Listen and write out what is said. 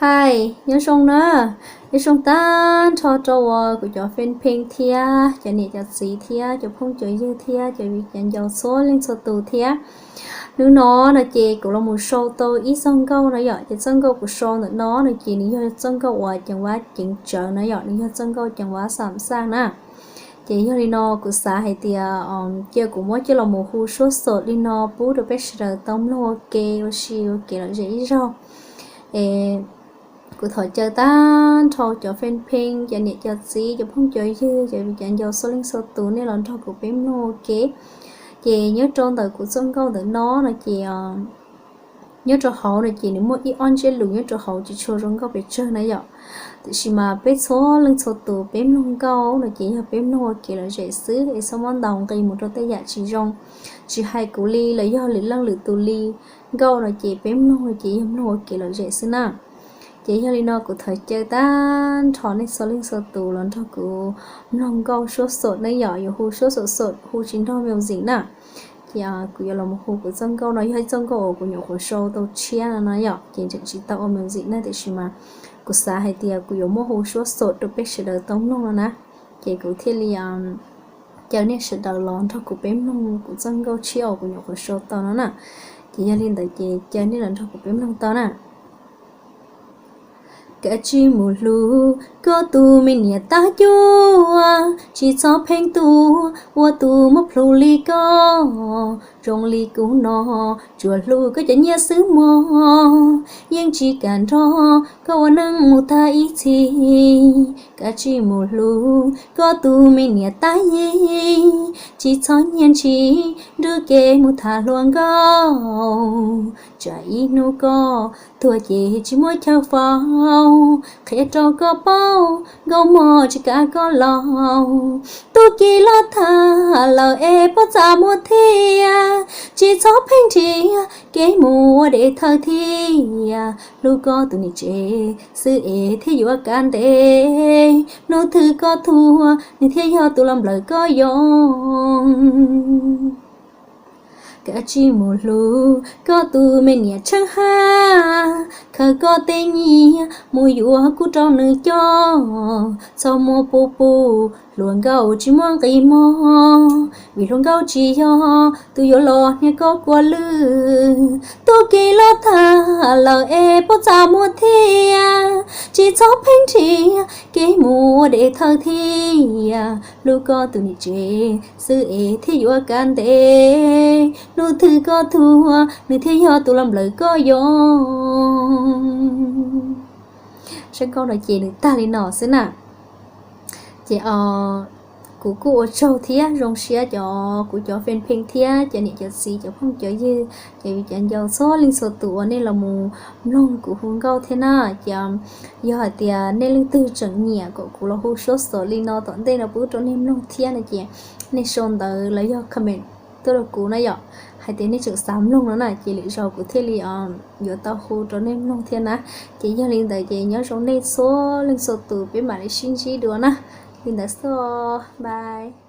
Hais nyob zoo na, nyob zoo tag nrho rau uas kuv cov fan page thiab cov niam cov txiv thiab cov phooj cov ywg thiab cov viv cov ncaus txhua leej txhua tus thiab. Hnub no no ces kuv los mus sau tau ib txoj nkauj na yom, ces txoj nkauj kuv sau ntawm no no ces nws yog txoj nkauj uas ceev vab ceev tsawv na yom, nws yog txoj nkauj ceev vab xam xaj na. Ces yog li no kuv xav hais tias cia kuv muab coj los mus hu suab xom li no pub rau peb sawv daws tau mloog ua ke ua si ua kev lom zem ib zaug. Es kuv thov caw tag nrho cov fan page, cov niam cov txiv, cov phooj cov ywg, cov viv cov ncaus txhua leej txhua tus nej los nrog kuv peb mloog ua ke. Ces nyob rau ntawm kuv txoj nkauj ntawm no no ces nyob rau hauv no ces nws muaj ib ob ntsiab lus nyob rau hauv tsis tshua zoo nkauj pes tsawg na yom. Tiam sis mas peb txhua leej txhua tus peb mloog nkauj no ces yog peb mloog ua kev lom zem xwb es txhob muab ntaus nqi mus rau tej yam tsis zoo. Tsis hais kuv li los yog lwm leej lwm tus li, nkauj no ces peb mloog no ces yog mloog ua kev lom zem xwb na. Ces yog li no kuv thov caw tag nrho nej txhua leej txhua tus los nrog kuv mloog nkauj suab xom na yom, yuav hu suab xom xom hu tsis nrog music na. Ces kuv yuav los mus hu kuv txoj nkauj no, yog ib txoj nkauj uas kuv nyuam qhuav sau tau tshiab no na yom, ces tseem tsis tau ua music na, tiam sis mas kuv xav hais tias kuv yuav muab hu suab xom rau peb sawv daws tau mloog no na. Ces kuv thiaj li caw nej sawv daws los nrog kuv peb mloog kuv txoj nkauj tshiab uas kuv nyuam qhuav sau tau no na. Ces yog li ntawd ces caw nej los nrog kuv peb mloog tau na. Kav tsij mus hlub koj tus me niam tab cuab, tsis txhob pheej tuaj ua tus muaj plhus li koj. Zoo li kuv no tsuas hlub koj cov nyiaj xwb mog, yeej tsis kam nrog koj ua neej mus tag ib txhis. Kav tsij mus hlub koj tus me niam tab yig, tsis txhob nyiag ntshis nrug kev mus tham hluas nkauj. Tsam ib hnub koj tuag ces tsis muaj chaw faus, qhia rau koj paub nkauj mog tsis kam koj laus. Tub ki loj tag lawm es puas txaj muag thiab, tsis txhob pheej nrhiav kev mus ua deb thawj thiab. Hlub koj tus niam tsev xwb es thiaj yuav kav ntev, hnub twg koj tuag nws thiaj yog tus los nplawm koj yoo. Kav tsij mus hlub koj tus me niam tsheej hab, khaws koj tej nyiaj mus yuav kuj rau nws coj. Txhob muab pub pub hluas nkauj tsis muaj nqis mog, vim hluas nkauj tsis yog tus yuav los hnia koj kua lwj. Tub ki loj tag lawm es puas txaj muag thiab, tsis txhob pheej nrhiav kev mus ua deb thawj thiab. Hlub koj tus niam tsev xwb es thiaj yuav kav ntev, hnub twg koj tuag nws thiaj yog tus los nplawm koj yoo. Zaj nkauj no ces nws tag li no xwb na. Ces kuv kuj ua tsaug thiab zoo siab cov kuv cov fan page thiab cov niam cov txiv cov phooj cov ywg cov viv cov ncaus txhua leej txhua tus uas nej los mus mloog kuv hu nkauj thiab na. Ces yog hais tias nej leej twg tseem nyiam kom kuv los hu suab xom li no tom ntej no pub rau nej mloog thiab no ces nej sau ntawv los yog comment tuaj rau kuv na yom, hais tias nej tseem xav mloog no na ces lwm zaus kuv thiaj li yuav tau hu rau nej mloog thiab na. Ces yog li ntawd ces nyob zoo nej txhua leej txhua tus, peb mam li sib ntsib dua na. Li ntawd xwb, bye.